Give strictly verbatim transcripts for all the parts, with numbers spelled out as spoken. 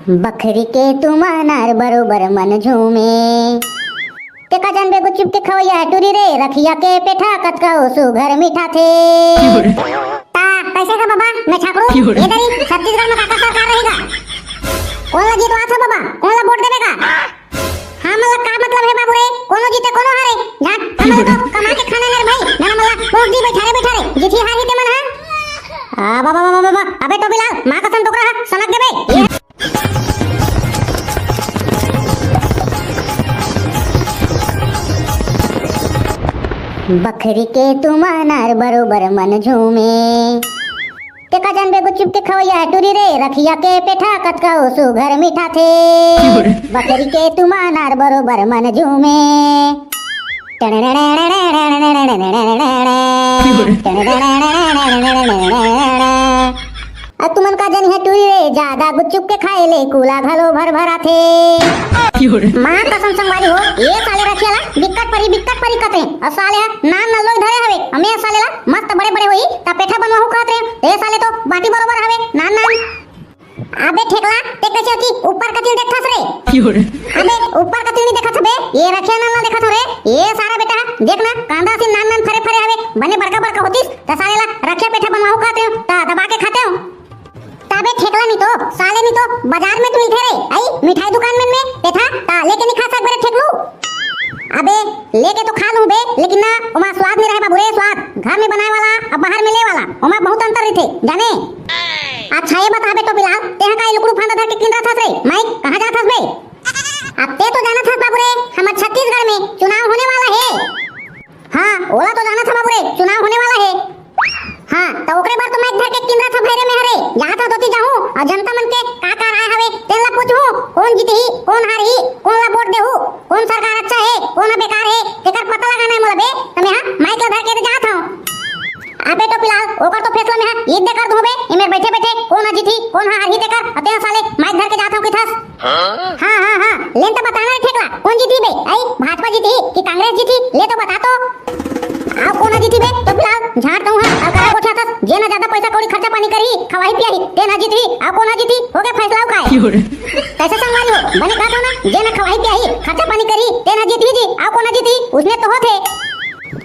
बखरी के तुमानार बरोबर मन झूमे। तेका जानबे गुपचुप के खवैया टूरी रे, रखिया के पेठा कतका ओ सुघर मीठा थे। ता कैसे का बाबा, मैं छाकरू? ये दरी छत्तीसगढ़ में काकर सरकार रहेगा? कौन ला जितवा था बाबा? कौन ला वोट देवे का? हाँ, मतलब का मतलब है बाबू रे? कोनो जीते कोनो हारे, झाट, हम लोग तो कमा के खाना नर भाई, ना मतलब वोट दी बैठा रे, बैठा रे, जीती हार ही ते मन हा। आ बाबा बाबा बाबा, अबे टोपीलाल, माँ कसम टोकरा हा, सनक देबे। ये बखरी के तुमानार बरोबर मन झूमे। तेका जानबे गुपचुप के खवैया टूरी रे, रखिया के पेठा कतका ओ सुघर मीठा थे। बखरी के तुमानार बरोबर मन झूमे। अब तुमन का जनी है टूरी रे, ज्यादा गुपचुप के खाए ले कूला घलो भर भर आथे। माँ कसम संगवारी हो, ये साले रखिया ला बिकट परी, बिकट परी कथे। और साले हा नान नल्लो धरे हवे, हमें साले ला मस्त बड़े बड़े होई, ता पेठा बनवाहू कहत रे। ए साले तो बाटी बरोबर हवे, नान नान। अबे ठेकला, ते कैसे होती ऊपर कतिल देखथस रे? अबे ऊपर कतिल नहीं देखत हबे, ये रखिया नान ला देखत हो रे। ये सारा बेटा हा, देख ना, कांदा सी नान नान फरे फरे हवे, बने बड़का बड़का होतीस, त साले ला रखिया पेठा बनवाहू कहत रे, त दबा के खाते हो। ताबे ठेकला नहीं तो, साले नहीं तो, बाजार में तो मिलथे रे, आई मिठाई दुकान में, में पेठा, ता लेके नहीं खा सकबे रे ठेकलू। अबे लेके तो खा लूं बे, लेकिन ना, ओमा स्वाद नहीं रहे बाबू रे, स्वाद। घर में बनाए वाला, अब बाहर में ले वाला, ओमा बहुत अंतर रहिथे, जाने। अच्छा ये बता बे टोपीलाल, तेहा का ए लुकड़ू फांदा धर के किंदरा थस रे, माइक कहाँ जात हस बे? अब ते तो जाना थस बाबू रे, हमर छत्तीसगढ़ में चुनाव होने वाला है। हाँ, ओला तो जाना था बाबू रे, चुनाव होने वाला है। हाँ, तो ओकरे बर तो मैं घर के किंदरा था भैरे में हरे, जहाँ था धोती जाहूँ और जनता मन के का का राय हवे, तेन ला पूछहूँ, कौन जीतही, कौन हारही, कौन ला वोट देहू, कौन सरकार अच्छा है, कौन बेकार है, तेकर पता लगाना है मोला बे, तो मैं हाँ माइक ला धर के दे जात हूँ। अबे टोपीलाल, ओकर तो फैसला मैं हाँ ईद दे कर दूँ बे, एमेर बैठे बैठे कौन हा जीतही, कौन हा हारही तेकर, अते साले माइक धर के जात हूँ कि थस। हाँ, हाँ, हाँ, लेन तो बताना रे ठेकला, कौन जीती बे? आई, भाजपा जीती कि कांग्रेस जीती? ले तो बता तो। आओ, कौन जीती बे? टोपीलाल, झाड़ तो हूँ, अब कहाँ गोठिया थस? जे ना ज्यादा पैसा कौड़ी खर्चा पानी करी, खवाही पियाही, ते ना जीती, आओ, कौन जीती? हो गया फैसला, आओ काय? कैसे संगवारी हो? बने कहा था ना, जे ना खवाही पियाही, खर्चा पानी करी, ते ना जीती जी, आओ, कौन जीती? उसने तो होते।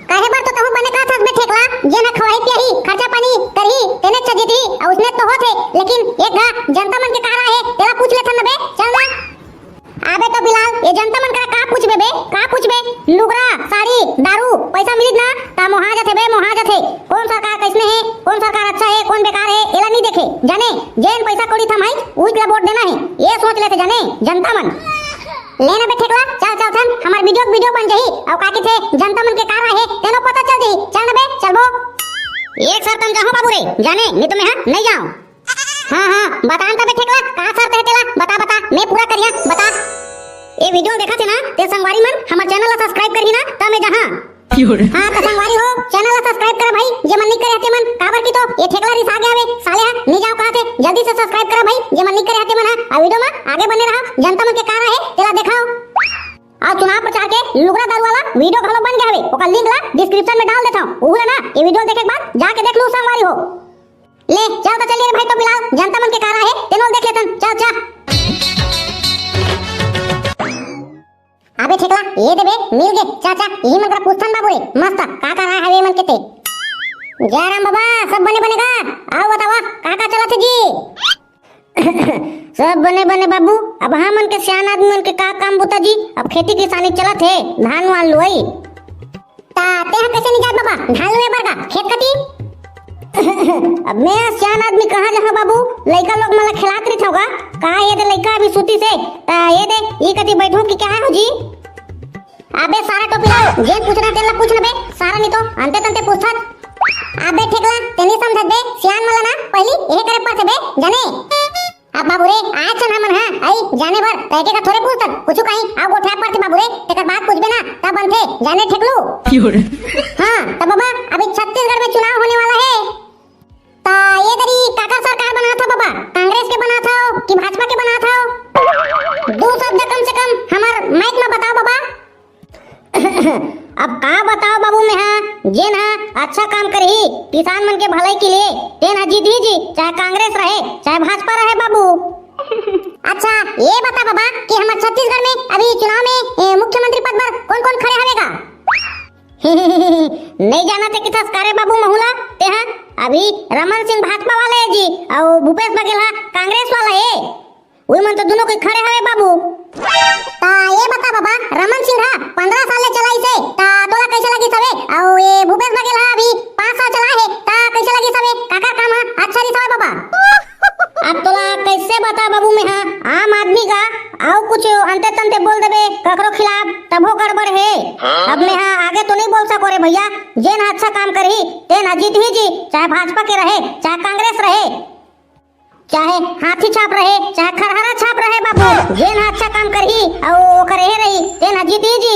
काहे बर तो तहूँ बने कहत हस बे ठेकला, जे ना खवाही पियाही, खर्चा पानी करही, तेने अच्छा जीतही, अउ उसने तो होथे, लेकिन एक घा जनता मन के का राय हे, तेला पूछ लेथन न बे, चल ना। अबे टोपीलाल, ये जनता मन करा का पूछबे बे, का पूछबे? लुगरा, साड़ी, दारू, पैसा मिलिस ना, ता मोहा जाथे बे, मोहा जाथे। कौन सरकार कैसने हे, कौन सरकार अच्छा हे, कौन बेकार हे, एला नहीं देखे, जाने, जेन पैसा कौड़ी थमाही, उच ला वोट देना हे, ये सोच लेथे जाने, जनता मन। ले ना बे ठेकला, चल चल थन, हमर वीडियो वीडियो बन जाही। अउ का कथे जनता मन के का राय हे, तेनो पता चल जाही। चल ना बे, चलबो। एक शर्त म जाहूं बाबू रे, जाने, नहीं तो मैं हाँ नहीं जाऊं। हाँ हाँ, बता न त बे ठेकला, का शर्त हे तेला, बता बता, मैं पूरा करिया, बता। ए वीडियो देखत हे ना ते संगवारी मन, हमर चैनल ला सब्सक्राइब करही ना, त मैं जाहां। हाँ, तो संगवारी हो, चैनल ला सब्सक्राइब करा भाई, जे मन नहीं करे हते मन, काबर की तो ये ठेकला रिसा गया बे, साले हा, नहीं जाओ कहा थे, जल्दी से सब्सक्राइब करा भाई, जे मन नहीं करे हते मन, हा, आ वीडियो में आगे बने रहो, जनता मन के का राय हे, तेला देखाओ। और चुनाव प्रचार के लुगरा दारू वाला वीडियो घलो बन गया हवे, ओकर लिंक ला डिस्क्रिप्शन में डाल देता हूँ, उहू ला ना, ये वीडियो देखे के बाद जाके देख लू संगवारी हो। ले, चल तो चलिए रे भाई टोपीलाल, जनता मन के का राय हे, तेनो देख लेथन, चल, चल। अबे ठेकला, ये दे बे, मिल गे। चाचा, यही मन करा पूछथन बाबू रे, मस्त, का का राय हवे मन के ते? जय राम बाबा, सब बने बने का? आओ बतावा, का का चलत हे जी? सब बने बने बाबू, अब हमन के सियान आदमी मन के का काम बुता जी? अब खेती किसानी चलत हे, धान वान लुवई। ता तेहा कैसे नहीं जात बाबा, धान लुए बर का खेत कती? अब मैं सियान आदमी कहाँ जाहूँ बाबू, लइका लोग मन ला खिलात रहिथव का? का ये दे लइका अभी सूती से, ता ये दे ई कती बैठो कि क्या है हो जी? अबे सारा टोपीलाल, जेन पूछना तेन ला पूछ न बे, सारा नहीं तो अंते तंते पूछथस। अबे ठेकला, तेनी समझत बे, सियान मन ला ना पहली यही करे पड़थे बे, जाने। अब बाबू रे, आज चन हमन हा, आई, जाने बर, तैके का थोड़े पूछथन, कुछु कहीं, आओ गोठिया पड़थे बाबू रे, तेकर बाद पूछबे ना, तब बनथे, जाने ठेकलू। हाँ, तब बाबा, अभी छत्तीसगढ़ में चुनाव होने वाला है, ता ये दरी काकर सरकार बनात हो बाबा, कांग्रेस के बनात हो कि भाजपा के बनात हो? दो शब्द कम से कम हमर माइक में बताओ बाबा। अब का बताओ बाबू, मैं हा, जेन हा अच्छा काम करही किसान मन के भलाई के लिए, तेन हा जीतही जी, चाहे कांग्रेस रहे, चाहे भाजपा रहे बाबू। अच्छा, ये बता बाबा कि हमर छत्तीसगढ़ में अभी चुनाव में, ए, मुख्यमंत्री पद बर कौन कौन खड़े हवे गा? नहीं जाना थे कि थस कारे बाबू महुला, ते हाँ अभी रमन सिंह भाजपा वाला है जी, और भूपेश बघेल हा कांग्रेस वाला है। वही मन तो दोनों के खड़े हवे बाबू। ता ये बता बाबा, रमन सिंह हा पंद्रह साल ले चलाइस हे, ता तोला कैसे लगिस हवे? और ये भूपेश बघेल हा अभी पाँच साल चला है, ता कैसे लगिस हवे? काकर काम हा अच्छा नहीं हवे बाबा? अब तोला कैसे बता बाबू, मैं हा आम आदमी का, आओ कुछ अंते तंते बोल देबे ककरो खिलाफ, तभो गड़बड़ है। अब मैं हा आगे तो नहीं बोल सको रे भैया। जेन अच्छा काम करही तेन हा जीतही जी, चाहे भाजपा के रहे, चाहे कांग्रेस रहे, चाहे हाथी छाप रहे, चाहे खरहरा छाप रहे बाबू, जेन हा अच्छा काम करही अउ ओकर एहे रही, तेन हा जीतही जी।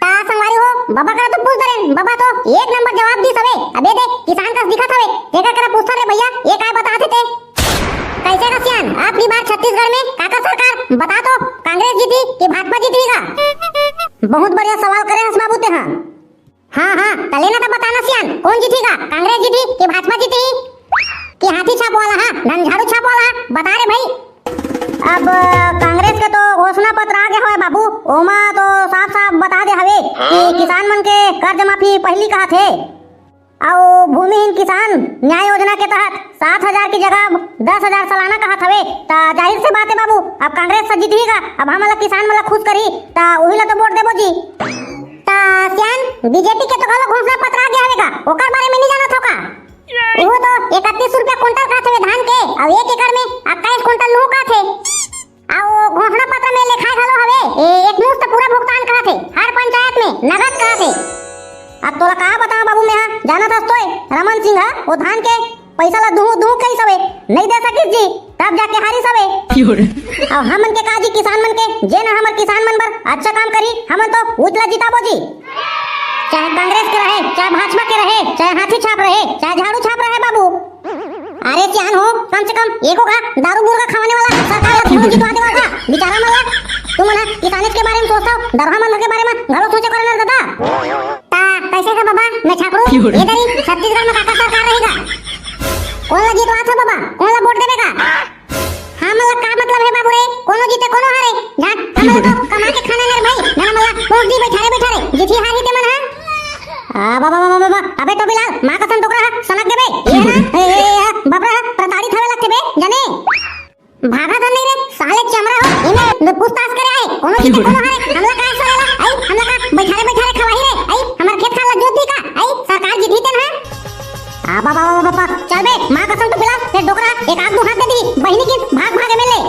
ता संगवारी हो, बाबा करा तो पूछ डरेन, बाबा तो एक नंबर जवाब दिस हवे। अबे दे, किसान कस दिखत हवे, तेकर करा पूछथन रे भैया, ये काय बताथे ते? कैसे का सियान, अब की बार छत्तीसगढ़ में काकर सरकार? बता तो, कांग्रेस जीती कि भाजपा जीती का? बहुत बढ़िया सवाल करे हस बाबू ते हा। हाँ हाँ, त लेना त बताना सियान, कौन जीती का? कांग्रेस जीती कि भाजपा जीती? कि हाथी छाप वाला हा, धन झाड़ू छाप वाला हा? बता रे भाई। अब कांग्रेस के तो घोषणा पत्र आ गया हवे बाबू, ओमा तो साफ साफ बता दे हवे कि किसान मन के कर्ज माफी पहली कहा थे, अउ भूमिहीन किसान न्याय योजना के तहत सात हजार की जगह अब दस हजार सालाना कहा थवे। त जाहिर से बात है बाबू, अब कांग्रेस से जीतही का, अब हमन ला किसान मन ला खुश करही, त उही ला तो वोट देबो जी। त सियान, बीजेपी के तो घलो घोषणा पत्र आ गया हवे का, ओकर बारे में नहीं जानत हो का? वो तो इकतीस रुपया कुंटल कहा थवे धान के, अउ एक एकड़ में इक्कीस कुंटल लूहू कहा थे। अउ घोषणा पत्र में लिखाय घलो हवे, ए, एक मुश्त पूरा भुगतान कहा थे, हर पंचायत में नगद कहा थे। अब तोला का बताओ बाबू, मैं हा जानत हस तोय, रमन सिंह हा वो धान के पैसा ला दुहू दुहू कहिस हवे, नहीं दे सकिस जी, तब जाके हारिस हवे। अउ हमन के का जी, किसान मन के, जेन हमर किसान मन बर अच्छा काम करही, हमन तो उचला जिताबो जी। चाहे कांग्रेस के रहे, चाहे भाजपा के रहे, चाहे हाथी छाप रहे, चाहे झाड़ू छाप रहे बाबू। अरे सियान हो, कम से कम एको का दारू मुर्गा खवाने वाला सरकार ला तो जितवा देवा का, बेचारा मन ला। तुमन हा किसानिस के बारे में सोचथव, दरहा मन के बारे में घलो सोचे करे ना दादा। ता कैसे का बाबा, मैं छापरू? ये दरी छत्तीसगढ़ में काकर सरकार रहेगा? कौन ला जितवा था बाबा? कौन ला वोट देवे का? हाँ, मतलब का मतलब है बाबू रे? कोनो जीते कोनो हारे, झाट, हमन तो कमा के खाना नर भाई, ना मला पोस दी बैठारे बैठारे, जीती हारी ते मन हा। आ, बाबा, बाबा, बाबा, अबे टोपी लाल, माँ कसम टोकरा हा, सनक देबे, ये ना, ए, ए, ए, बाप रे, प्रताड़ित हवे लगते बे, जाने। भागा धन नहीं रे, साले चमरा हो, इन्हें पूछताछ करे आए, कोनो जीते कोनो हारे, हमला का सरेला, आई, हमला का बैठारे बैठारे खवाही रे, आई, हमार खेत खार ला जोत दी का, आई, सरकार जीती ते ना। आ बाबा, बाबा, बाबा, चल बे, माँ कसम तो पिला, ते डोकरा एक आध दू हाथ दे दी, बहिनी की भाग भाग एमएलए।